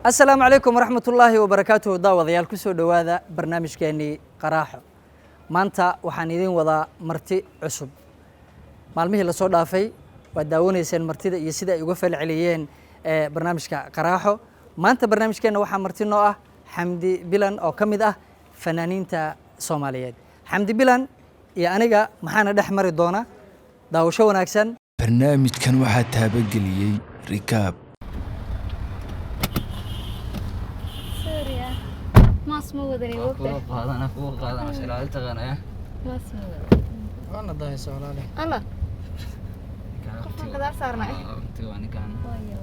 Asalaamu calaykum waraxmatullaahi wabarakaatuhu. Daawadayaal, kusoo dhowaada barnaamijkeenii Qaraaxo. Maanta waxaan idiin wadaa marti cusub. Maalmihii lasoo dhaafay waad daawanayseen martida iyo sida ay uga falceliyeen barnaamijka Qaraaxo. Maanta barnaamijkeenna waxaa marti noo ah Xamdi Bilan oo ka mid ah fanaaniinta Soomaaliyeed. Xamdi Bilan iyo aniga maxaana dhex mari doona? Daawasho wanaagsan. Barnaamijkan waxaa taabageliyey Rikaab. Sorry ah. Maas ma wadani wogta. Qaadana kugu qaadana ilaali taqaanaya. Maas ma wadan. Waana dahaysa, walaale. Alla. Qofkan gadaal saarnay. Abtiga ninkan. Waayo.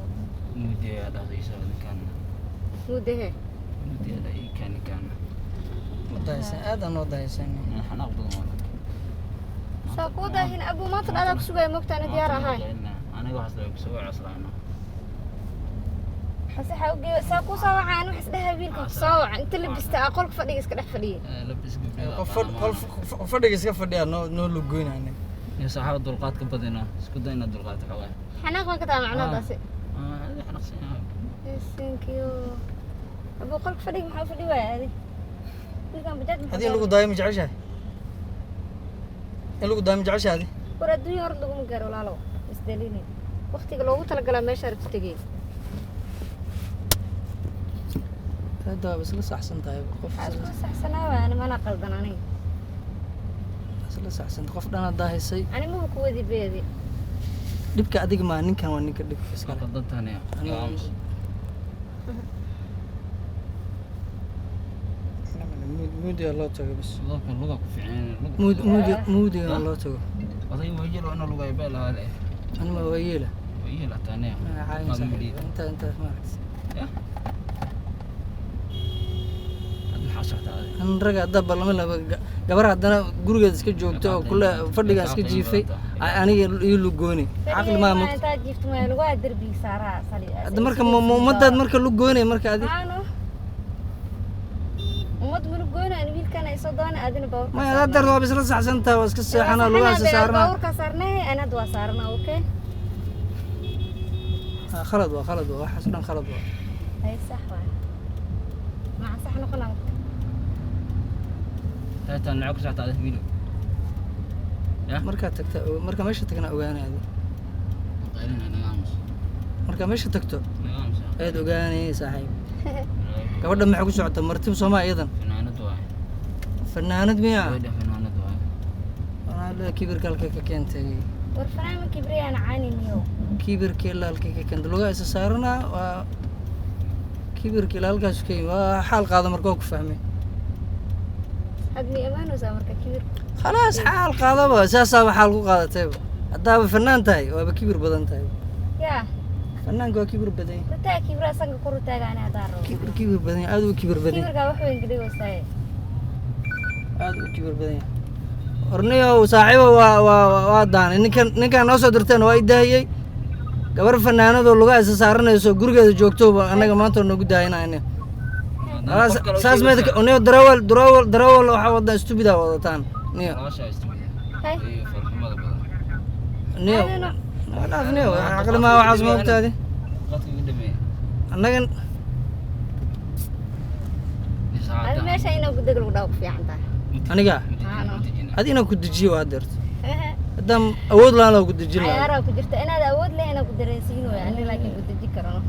Muudaya dhahdiisa ninkan. Mudahe. Muudaya ika ninkan. Dahaysan, aad aan noo dahaysan. Xanaaq badan waa. Saa kuu daahin abu, maanta dhadaa ku sugaya mogta, ana diyaar ahay. Aniga waxaas la kusoo coslaano. Xase waxa u geeyo saa kuu soo wacaan, wax isdhahay wiilka ku soo waca inta labista aa qolka fadhiga iska dhex fadhiyay. Labis gabdhaha. Qof fadhiga iska fadhiya noo lugoynayna. Iyo saxaaba dulqaadka badina, isku day inaad dulqaad xoogaa. Xanaaq baan ka taa macnadaasi. Adi xanaaqsan yahay. Thank you. Abu, qolka fadhiga maxaa u fadhi waaya adi? Wiilkan bajaaj maxaa? Adi in lagu daayo ma jeceshahay? In lagu daayo ma jeceshahay adi? War, adduunya hor laguma gaaro, walaalow. Isdalini. Waqtiga loogu talagalaa meesha rabto tegey. Hadda waaba isla saxsan tahay qof. Waxaa isku saxsanaa waa ani, mana qaldan aniga. Isla saxsan qof dhana daahaysay. Ani maba ku wadi beedi. Dhibka adiga maa, ninkan waa ninka dhibka iskale. Qaldantaanaya. Muudiga loo tago bas. Luga luga ku fiicneen. Muudi muudiga loo tago. Oday wayeel oo inuu lugay beel ahaa leh. Anima waa yeela. Wayeel ataanaya. Caayin saaxiib, inta maaragtay. Hadda maxaa socdaa adi? An raga hadda ballama laba gabar haddana gurigeeda iska joogto oo kule fadhigaan iska jiifay, aniga ii lugooni caqli maa Fadhiga mugta. Intaa jiifto ma lagu darbiga saaraa sali. Hadda marka ummadaad marka lugoonay marka adi. Maano. Ummad ma lugoynaa, wiilkan ay soo doona adina baabuurka. Maya, hadda waaba isla saxsan tahay, waa iska seexanaa, lugaha isa saarnaa. Baabuurka saarnay, ana hadda waa saarnaa, okay? Ah, khalad waa, khalad waa, waxaas dhan khalad waa. Hay, sax waa. Maca sax noqonaa marka. Taataan lacag ku socdaa adi wiil. Markaad tagta, marka meesha tagna ogaanay adi. Qaylina naga aamus. Markaa meesha tagto Naga aamus. ayaad ogaanay, saaxiib. Gabadha maxay ku socota? Marti soomaa iyadan? Fanaanad waay. Fanaanad miya? Gabadha fanaanad waay. Walaal, kibirka halkay ka keentay? War, fanaan ma kibriyaan caaniniyo. Kibirka ilaa halkay ka keentay? Lugaha isa saarana waa kibirka ilaa halkaas ka yimi. Waa xaal qaado marka, waa ku fahmay. Had mi amaanaysaa marka kibir. Khalaas, xaal qaadaba, saasaaba xaal ku qaadatayba. Haddaaba fanaan tahay, waaba kibir badan tahay. Yaa. Fanaanka waa kibir badan yahay. Rutaa kibra sanka kor u taaga ani haddaan rabo. Kibir badan yahay, aad u kibir badan yahay. Kibirkaa wax weyn ka dhigaysaa. Aad u kibir badan yahay. Orniyow saaxiibo, waa daanay ninkan noo soo dirteen, waa i daahiyey. Gabar fanaanadoo lugaha isa saaranayso gurigeeda joogtoba annaga maanta noogu daayinayna. Saas meed niyo, darawal waxaa wadan stupida wadataan niyo. Nolosha istuudiyo. Hay. Iyo farxumada badan. Niyo dhaaf niyo, caqli maa waxaas, ma ogtaadi? Qadka ugu dhameeyay. Annagan. Adi meesha inaa gudeg lagu dhawo ku fiican tahay. Aniga adi inaan ku dejiyo waa deerto, haddaan awood lahaan laa ku dejin lahaa. Cayaaraa ku jirta inaad awood leh inaa ku dareensiin waay ani, laakiin ku deji karano.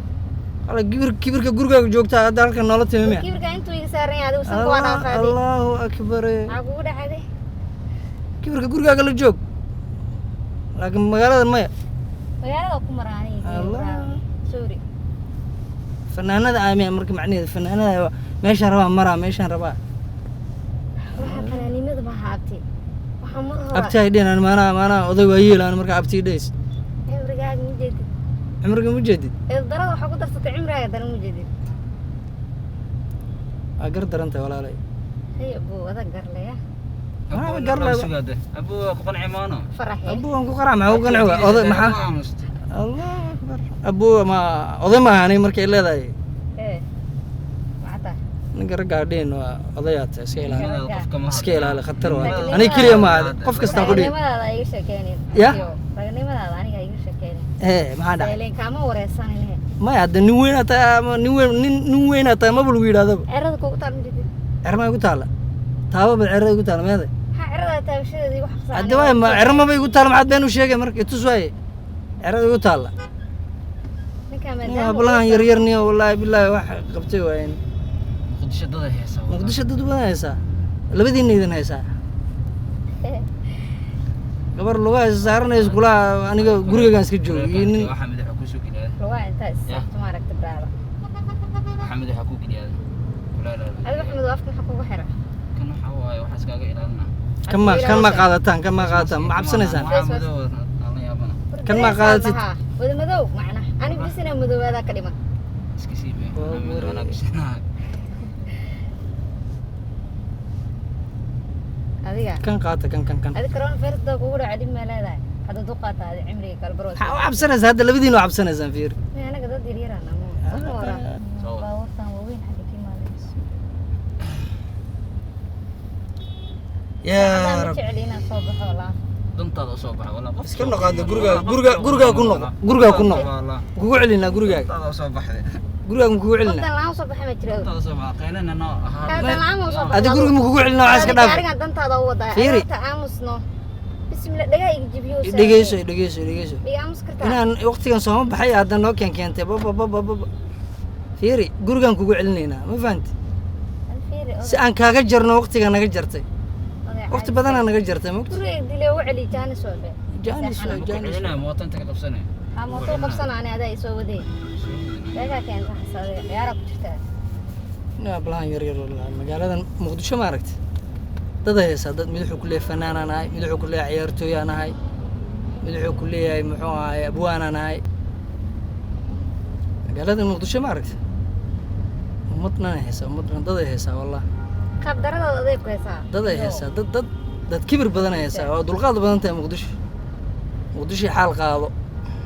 Hala, kibirka gurigaaga joogtaa hadda halkan noola timi miya? Kibirka intuu iga saaran yahay adigu sanka waa Allah dhaafaadi. Allahu akbar. Maxaa kugu dhacday? Kibirka gurigaaga la joog, laakiin magaalada maya. Magaalada ku mara aniga. Allah. Sorry. Fanaanada aamiya marka macnaheedu fanaanada waa meeshaan rabaa maraa, meeshaan rabaa. Waxaa fanaanimada maaha abti, waxaa mar hore. Abti ay dhihin, maanaa oday waa yeelaan marka abti dhays. Cimrigaaga ma jeedid. Cimriga ma jeedid. Darada waxaa ku darsatay cimrigaaga dana ma jeedid. Waa gar daran tahay, walaalay. Hay abu, adag garleya. Maxaa garlay? Abu ku qanci maano. Faraxee. Abu waan ku qarac, maxaa ku qanci waa oday maxaa? Allahu akbar, abu ma oday ma ahanay markay leedahay. Ee macata. Ninka raggaa dhihin waa odayaa tahay, iska ilaali. Qofka ma Iska ilaali, khatar waa. Ragnimadaada. Aniga keliya ma aha, qof kastaan ku dhihin. Ragnimadaada iga sheekeynin. Ya? Ragnimadaada aniga iga sheekeynin. Ee, maxaa dhacay? Ileen kaama wareysanin. Maya, hadda nin weynaa tahay ama nin weyn, nin weynaa tahay maba lagu yidhahdaba. Cerada kugu taal ma jirtid. Cermaa igu taala, taababa cerada igu taala meeday. Maxaa cerada taabashadeeda igu xaqsaa? Hadda waay, ma cero maba igu taala, maxaad been u sheegay marka? Itus waaye cerada igu taala. Ninkaa Nin maadaama hablahan yar yar niyo, wallaahi bilaahi wax qabtay waayeen. Muqdisho dad ay haysaa. Muqdisho dad badan haysaa, labadiina idin haysaa. Gabar lugaha is saaranaysa kulaha, aniga gurigaygaan iska joogay iyo nin. Waxaa madaxa ku soo geliyaa. Lugaha intaa is saarto ma aragta braada. Waxaa madaxa ku geliyaa. Adiga Axmed, afka maxaa kugu xira? Kan waxaa waaye waxaa iskaaga ilaalina. Kan ma qaadataan, kan ma qaadataan, ma cabsanaysaan? Waxaa madow aan la yaabana. Kan ma qaadatid? Wada madow macna ani bisina madowaadaa ka dhiman. Iska sii bay. Waa Madow anaa gashanaa. Adiga Kan qaata, kan. Adiga coronavirus daa kugu dhaca dhib maa leedahay hadda duqaata adi cimriga kala baroo. Maxaa u cabsanaysaa hadda? Labadiina u cabsanaysaan, fiir. Anaga dad yaryaraan ama Soo wad. Baabuurtan waaweyn xagga ka imaadayso. Yaa Ma jecli inaan soo baxo walaa. Dantaada u soo baxa walaa qof. Iska noqo hadda gurigaaga, gurigaaga ku noqo, gurigaaga ku noqo. Kugu celinaa gurigaaga. Dantaada u soo baxday. Gurigaaga ma kugu celinaa? Qoftan la'aan soo baxay ma jiro. Dantaada u soo baxa qaylana noo ahaa. Qaadan la'aan ma soo baxay. Adi guriga ma kugu celinaa? Waxaa iska dhaaf. Gaarigan dantaada u wadaa. Fiiri. Horta aamusno. Bismillah, dhagaa iga jibiyo. Dhegeyso, dhegeyso, dhegeyso. Iga aamus kartaa. Inaan waqtigan sooma baxay hadda noo keentay baba baba baba. Fiiri, gurigaan kugu celinaynaa, ma fahanti? Fiiri. Si aan kaaga jarno waqtiga naga jartay. Oday Waqti caadi. badanaa naga jartay, mogta. Guriga dile ugu celi jaanis waa be. Jaanis waa jaanis. Celinaa mooto inta ka qabsanaya. Ha mooto qabsana ani adaa i soo waday. Beegaa keenta xasaade ciyaara ku jirtaa. Nin hablahan yar yar wallaahi magaaladan Muqdisho ma aragtay, dad ay haysaa. Dad mid wuxuu ku leeyahay fanaanaan ahay, mid wuxuu ku leeyahay ciyaartooyaan ahay, mid wuxuu ku leeyahay muxuu ahay abwaanaan ahay. Magaaladan Muqdisho ma aragtay, ummad dhan ay haysaa, ummad dhan dad ay haysaa wallah. Qaab daradaada aday ku haysaa. Dad ay haysaa, dad kibir badan ay haysaa oo dulqaad badan tahay. Muqdisho, Muqdisho xaal qaado.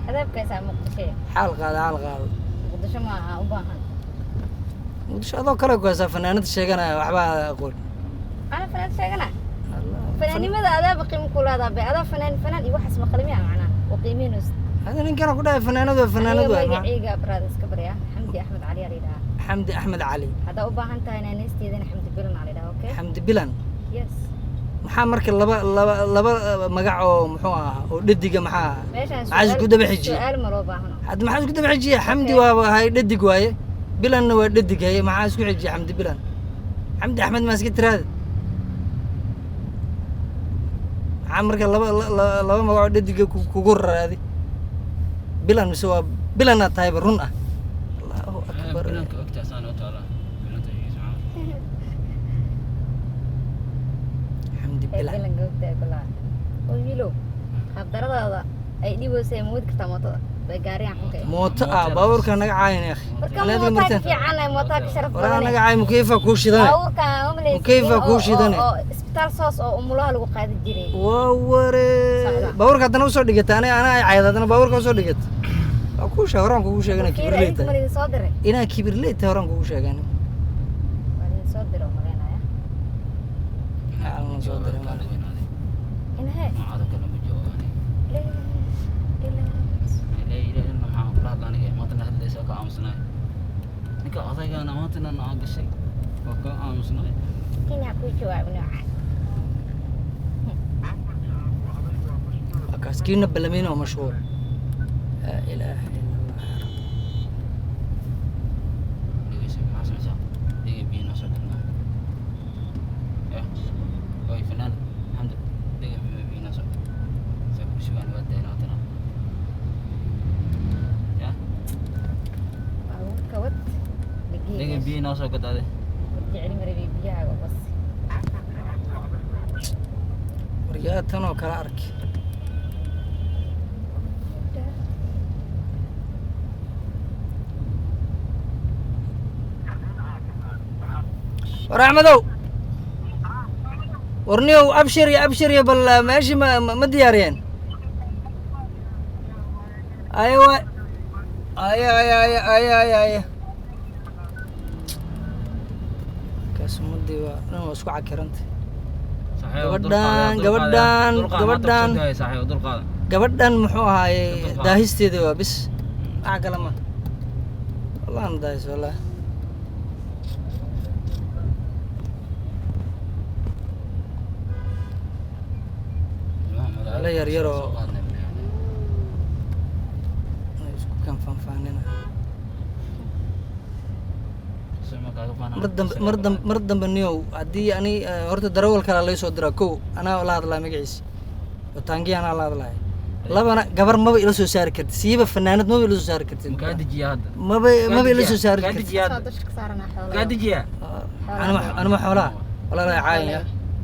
Adeeb ku haysaa Muqdisho. Xaal qaado, xaal qaado. Muqdisho ma aha u baahan. Muqdisho adoo kale ku haysaa, fanaanada sheeganaya waxba aqoon. Ana fanaan sheegana. Allah. Fanaanimada adaaba qiimo ku leedahay be. Adaa fanaan fanaan iyo waxaas ma qalmiya macnaa. Oo qiimeynayso. Hada ninkana ku dhahay fanaanadu waa fanaanadu Aniga waa magacayga abraad iska barya. Xamdi Axmed Cali aa la yidhahaa. Xamdi Axmed Cali. Haddaa u baahan tahay naanaysteedana Xamdi Bilan aa la yidhahaa, okay? Xamdi Bilan. Yes. Maxaa marka laba magac oo muxuu ahaa oo dhediga maxaa ahaa? Meeshaan Maxaa isku daba xijiyey? Su'aal ma loo baahno. Hadda maxaa isku daba xijiya? Xamdi waa hay dhedig waaye, Bilanna waa dhedig haye. Maxaa isku xijiya Xamdi Bilan? Xamdi Axmed maa iska tiraada? Maxaa marka laba magac oo dhediga kugu raraadi Bilan mise waa Bilanaad tahayba run ah? Allahu akbar. Bilanka ogtaa saan u taala. Bilanta iga socon. Xamdi Ee Bilan. Bilan goobta ay ku lahaa. Oo wiilow, qaab daradaada ay dhibaysay ma wadi kartaa mootada? Bay gaarigan xunka eh. Mooto ah baabuurka naga caayan ya akhi. Marka Anaga mootaa ka marteen. fiican eh, mootaa ka sharaf Waraa badan eh. naga caay, mukeyfa kuu shidanay. Baabuurkan ma maleysid Mukeyfa in kuu shidane. oo isbitaal soos oo umulaha lagu qaadi jiray. Waa ware. Socda. Baabuurka haddana usoo dhigata, ana ay caayad haddana baabuurka usoo dhigata. Waa kuu sheeg, horaan kugu sheegana Fiiri, kibirley adinka ma tahay. lidin soo diray? Inaa kibirley tahay horaan kugu sheegan. Waa lidin soo diray oo malaynaya. Alna soo diray maale. Inahee? Noocaada kale ma joogo aniga. Ilaa- ilaa- Ilaa ilaa ilaa maxaa kula hadla aniga? Maantana hadlaysa ka aamusnaay. Ninka odaygana maantana naa gashay. Waa ka aamusnaay. Kenya kuu jawaab noocaan. Waa kaas kiina balamiin oo mashquul. Laa ilaaha illa Allah. Dhegeyso, maxaa samaysaa? Dhega biyo noo soo galnaa. Ya. Oy fanaan. Xamdi. Dhega biyo noo soo gal. Soo ku sugaan waa dayn maantana. Ya. Baabuurka wad. Dhegey Dhega meesha. biyo noo soo gadaade. War jecli marabay biyahaaga bas. Waryaa tan oo kala arki. War Axmedow. Warniyow abshir iyo abshir iyo bal meeshii ma diyaariyeen? Aye waay. Aye aye aye aye aye aye. Kaas ummadii waa dhan waa isku cakirantay. Gabadhan. Saaxiib, dulqaada. Gabadhan muxuu ahaayey Dulqaad. daahisteeda waa bis, wax kale ma. Allahna daayis wallahi. Ilmaha magaalada Ala yar yar oo- soo qaadnay bal. Ay isku kan faanfaanina. Soo ma kaaga faanaa. Mar dambe, mar dambe, mar dambe niyow, haddii ani horta darawal kalaa laga soo diraa. Kow, anaa la hadlaa magaciisa wataangiya, anaa la hadlaaya. Labana, gabar maba ila soo saari kartid, siiba fanaanad maba ila soo saari kartid. Makaa dejiyaa hadda? Maba maba ila soo saari Kaa kartid. dejiyaa Soo hadda? dusha ka saaranaa xoolaha. Kaa dejiyaa? Anima, anima xoolaha walaalay caayaya.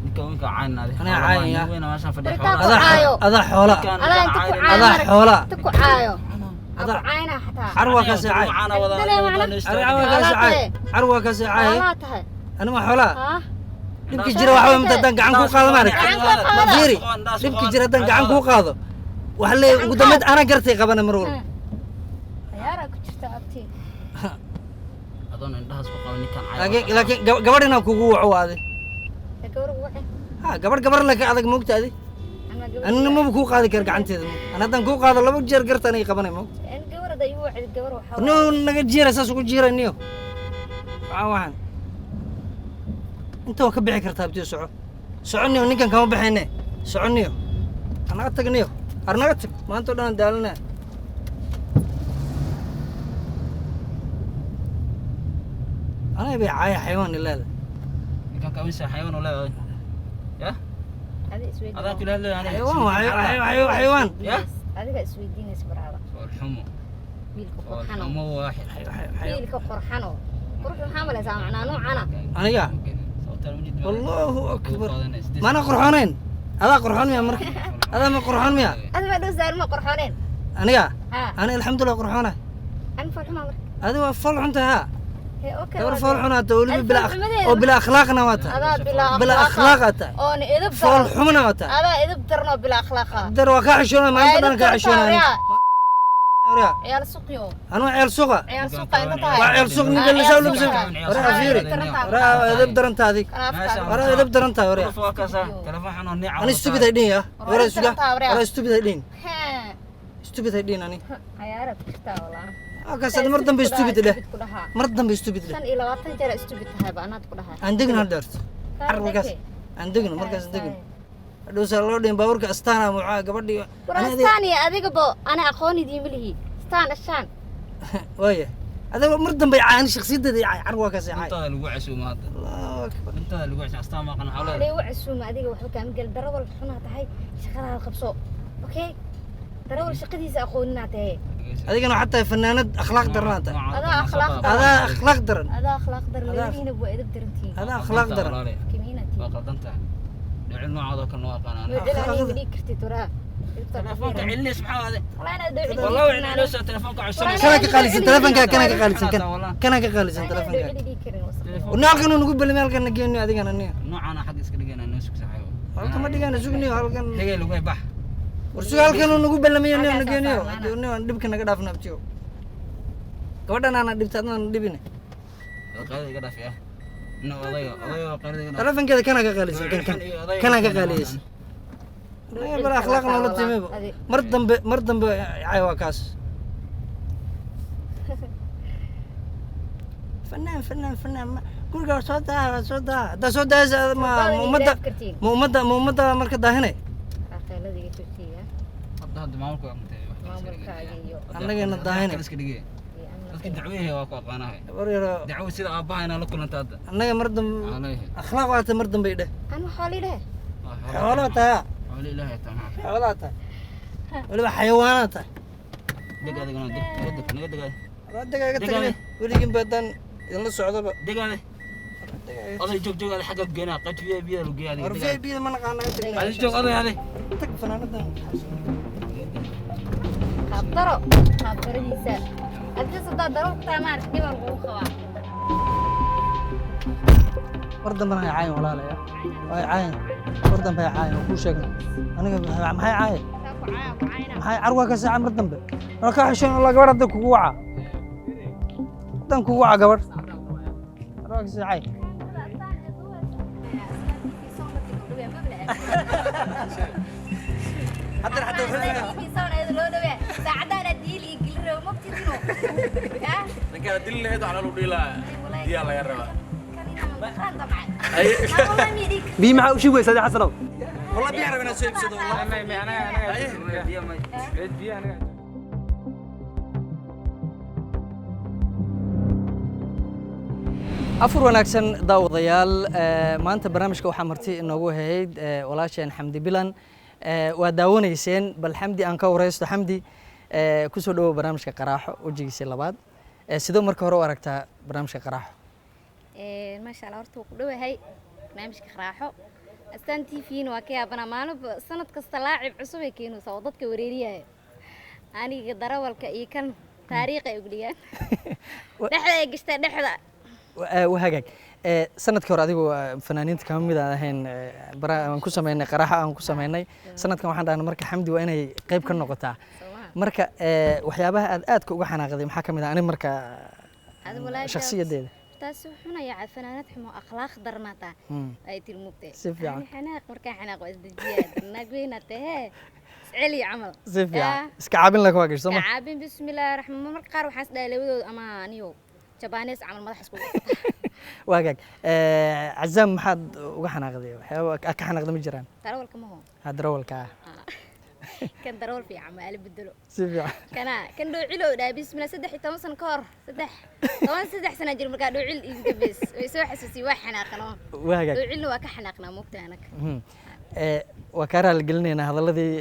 Ninka winka caynaaday. Anaa caynaya. Nin weyn oo meeshaan fadhiya Baritaanka xoolaha. Adaa caayo. Adaa xoolaha. Ninkaan Adaa inta ku caynaya. caayo Adaa marag. xoolaha. Inta ku caayo. Aa Adaa- ku caynaa xataa. Carwaa ka seexay. Caana wadaa, Intee macna? Carwaa ka seexay, carwaa ka seexay. Xoolaha tahay. Anima xoolaha. Haa? Dhibki jira waxaa waye mid haddaan gacan kuu qaado, maaragtay. Gacan kuu qaado. Fiiri, dhibki jira haddaan gacan kuu qaado, waxa leeyahay ugu dambeyd anaa gartay qabana mar walba. Ciyaaraa ku jirta abti. Adoon indhahaas ku qaban ninkaan cayn. Laakiin, laakiin gabadh inaan kugu waco waa adi. Ee gabar ugu wacay. Ha, gabadh, gabar laka adag moogta adi. Ama gabar. Anina maba kuu qaadi kara gacanteeda. An haddaan kuu qaado laba jeer garta anay qabanay moogta. Een gabar hadda igu wacay, gabar waxaa Niyo, naga jiira, saas ugu jiira niyo. Waxaan waxaan inta waa ka bixi kartaa abtiyo. Soco, soco niyo, ninkan kama baxayne. Soco niyo, anaga tag niyo, arnaga tag, maanta oo dhan aan daalanaa. Anaa bay caaya xayawaan ilaada. Ninkaan kawinsa xayawaan oo leedahay. Ya? Adiga isweydiin. Adaa kula hadlayo aniga. Xayawaan waa xayawaan. Ya? Adiga isweydiinaysa barada. Fool xumo. Wiilka Fool qurxano. xumo waaxid. Wiilka qurxano. Qurux maxaa malaysaa macnaa noocana? Aniga? Sababtaan u jeedin. Allahu akbar, maana qurxoonayn? Adaa qurxoon miya marka? Adaa ma qurxoon miya? Adiga ma dhow saarin ma qurxooneen. Aniga? Haa. Ani alxamdulilah qurxoona. Ani fool xumaa marka. Adi waa fool xunta haa. Hee, okay. Gabar Waa fool dee. xunaa ta weliba Adi bila fool xumadeeda oo bila akhlaaqna waa tahay. Adaa bilaa Bila akhlaaq aa tahay. Oona edeb fool daran. xumna waa tahay. Adaa edeb daran oo bilaa akhlaaqa. Dar waa kaa xishoonaya maanta dhan, kaa xishoonaya. Ciyaal suqyo. Anuu ceel suqa? Ciyaal suqa inta tahay. Waa ceel suq ninka la soo labsan. Waraa fiiri, waraa edeb daran tahay adig. Waraa edeb daran tahay waraa. Waa kaasa. Telefoon xun oo neeca. Ani stupid ay dhihin ya waraa suga, waraa stupid ay dhihin. Hee. Stupid ay dhihin ani. Ciyaaraad ku jirtaa walaa. Kaas mar dambe stupid dheh. Stupid ku dhahaa. Mar dambe stupid dheh. 25 jeer stupid tahay ba anaad ku dhahaa. Aan degno hadheerto car markaas, aan degno markaas, aan degno hadhow saa loo dhihin baabuurka astaana mucaa gabadhii. War astaan iyo adigaba ana aqoon idiin ma lihi. Astaan ashaan. Waaya, adiga mar dambe caani shakhsiyadeeda iyo car waa kaas caay. Intaada lagu casuumo hadda. Allahu akbar. Intaada lagu casuumo astaan ma qana xawlada. Lee wacsuuma adiga waxba kaama gelin, darawal xunaa tahay, shaqadaada qabso. Okay? Darawal shaqadiisa aqooninaa tahay. Adigana waxaad tahay fanaanad akhlaaq daranaa tahay. Adaa akhlaaq daran. Adaa akhlaaq daran. Adaa akhlaaq daran, Adaa- labadiina waa edeb darantihiin. Adaa akhlaaq daran. Kimiina Waa qaldan tahay. Dhicil noocaadoo kale noo aqaanaa. Dhowcil aniga ma dhihi kartid waraa. Telefoonka celinaysa maxaa waaday? Walaa inaad dhowcil Wallah waa celinaysa telefoonka cusub. Kana ka qaalisan telefonka, kana ka qaalisan, kan kana ka qaalisan telefonka. Dhowcil dhihi karin wasaq. Warni halkan uu nagu belimay, halkan na geeniyo adigana niyo. Noocaana xagga iska dhigana noo sug saxaybo. Halkan ma dhigana, sugniyo halkan. Dhigay lagu hay bax. War suga, halkan uu nagu belamayo niyo, na geeniyo niyo, aan dhibka naga dhaafna abtiyo. Gabadhan aana dhibta, adna na dhibine. Qaylada iga dhaaf yaa. Ina odayga, odayga qaylada iga dhaaf. Telefonkeeda kana ka qaalisan, kan kan kana ka qaalisan. Bal akhlaaq noola timiba. Mar dambe, mar dambe cay waa kaas. Fanaan, fanaan, fanaan, guriga waa soo daa, waa soo daa, haddaa soo daaysa ma ma ummadda, ma ummadda, ma ummadda marka daahinay. Qaylada iga joojiya. Hadda hadda maamulka waa mutay. Maamulkaaga iyo Annagana daahine. Iska dhigay. Dadka dacweyhe waa ku aqaanahay. War yaro. Dacwo sida aabbaha inaa la kulanta hadda. Annaga mar dambe Calayhi. akhlaaq waata mar dambe idheh. Ana xoolo idheh. Xoolaa tahay. Xoolo ilaahay taa maxaa. Xoolaa tahay, weliba xayawaanaa tahay. Deg adigana deg, naga deg, naga deg. Dega iga tagna weligin ba haddaan idinla socdoba. Deg ade. Oday joog, joog ade, xagga geenaa qaybta biyaha, biyaha lagu geeyaa adiga. War Deg VIP da ma naqaana, iga tagna. ade joog oday ade. Tag fanaanadan. Qaabdaro. Qaabdaradiisa. Adiga sadaa daro ku tahay maaragtay dhibaa lagugu qabaa. War dambena hay caayin walaalaya, way caayin, war dambe hay caayin, waan kuu sheegnay. Aniga maxay caayin? Saa ku caaya ku caynaa. Maxay carwaa ka saaca mar dambe mana kaa xishoon wallah. Gabadh hadda kugu waca, haddan kugu waca gabadh carwaa ka saacay. Haddana xataa wuxuu leeyahay- maahano. Yaa. Ninkaan dil lahayd waxaa lagu dhihi lahaa biyaa laga rabaa. Kan inaan maqaan damcay. Ay. Ma wallahi midig. Biyo maxaa u shugaysaa adi, Xasanow? Wallah biyaa rabaa inaan soo iibsado wallah. Haye. Afur wanaagsan daawadayaal. Maanta barnaamijka waxaa marti inoogu ahayd walaasheen Xamdi Bilan. Waa daawanayseen. Bal Xamdi aan ka wareysto. Xamdi, kusoo dhawow barnaamijka Qaraaxo wejigiisii labaad. Sidoo marka hore u aragtaa barnaamijka Qaraaxo? Maasha Allah, horta wuu ku dhowahay barnaamijka Qaraaxo. Astaan TV na waa ka yaabanaa, maalinba sanad kasta laacib cusub ay keenaysaa oo dadka wareeriyaya. Aniga darawalka iyo kan taariikh ay ugu dhigaan, dhexda ay gashtaa dhexda. Waa hagaag. Sanadkii hore adigu fanaaniinta kama mid aan ahayn aan ku sameynay Qaraaxo aan ku sameynay. Sanadkan waxaan dhahnay marka Xamdi waa inay qayb ka noqotaa. Marka waxyaabaha aad aadka uga xanaaqday maxaa ka mid ah ani marka Adigu walaahi shakhsiyadeeda? Taas xunaya, fanaanad xumo, akhlaaq darnaata ay tiri mugtay. Si fiican. Ani xanaaq, markaan xanaaq waa isdejiyaa, naag weynaad tahee, isceli camal. Si fiican, iska caabin laka waa gasho soo ma? Caabin, bismillaahi raxmaan. Marka qaar waxaan isdhahay labadooda ama aniyo jabaanees camal madax isku Waa hagaag. Cazaam maxaad uga xanaaqday? Waxyaaba aad ka xanaaqday ma jiraan? Darawalka maho. Ha, darawalka ah. Kan darawal fiican ma ala bedelo. Si fiican. Kana kan dhoocil oo dhahay bismillah, 13 sano ka hor, 13 sana jir markaa dhoocil igu dambeys way soo xasuusiyey, waa xanaaqanoo. Waa hagaag. Dhoocilna waa ka xanaaqnaa moogta anaga. Waa kaa raaligelinaynaa hadalladii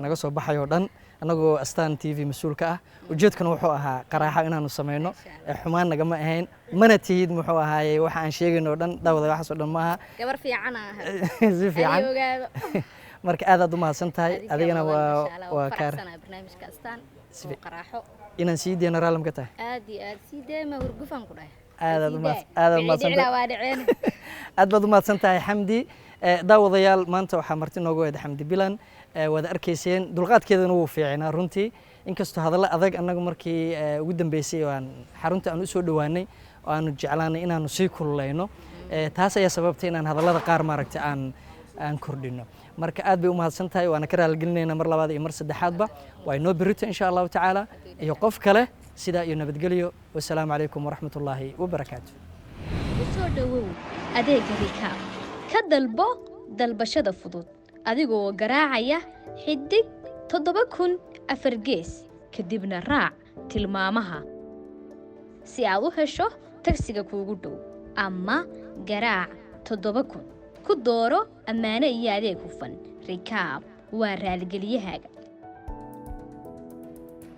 naga soo baxay oo dhan, annagoo Astaan TV mas-uulka ah. Ujeedkuna wuxuu ahaa qaraaxo inaanu sameyno. Xumaan nagama ahayn, mana tihid muxuu ahaayey waxa aan sheegayno oo dhan daawada, waxaas oo dhan maaha. Gabar fiican ah. Si fiican. Ani ogaado. Marka aad aad u mahadsan tahay adigana. Waa kaa faraxsanaa barnaamijka Astaan oo Qaraaxo. Inaan sii deyno raalli ma ka tahay? Aad iyo aad, sii daama, hurgufaan ku dhahay. Aad aad u mahadsan, aad aad mahadsan tahay. Waa dhaceen. Aad baad u mahadsan tahay, Xamdi. Daawadayaal, maanta waxaa marti noogu eed Xamdi Bilan. Waad arkayseen, dulqaadkeedana wuu fiicinaa runtii, inkastoo hadallo adag annagu markii ugu dambeysay oo aan xarunta aan usoo dhowaanay oo aanu jeclaanay inaanu sii kululeyno. Taas ayaa sababtay inaan hadallada qaar maaragtay aan kordhino. Marka aad bay u mahadsan tahay, waana ka raaligelinaynaa mar labaad iyo mar saddexaadba. Waa inoo berrito insha Allahu tacaala iyo qof kale. Sidaa iyo nabadgelyo, wasalaamu calaykum waraxmat ullaahi wabarakaatu. Ku soo dhowow adeegga Rikaab. Ka dalbo dalbashada fudud adigoo garaacaya *7004# kadibna raac tilmaamaha si aad u hesho tagsiga kuugu dhow, ama garaac 7000 ku dooro ammaano iyo adeeg hufan. Rikaab waa raaligelyahaaga.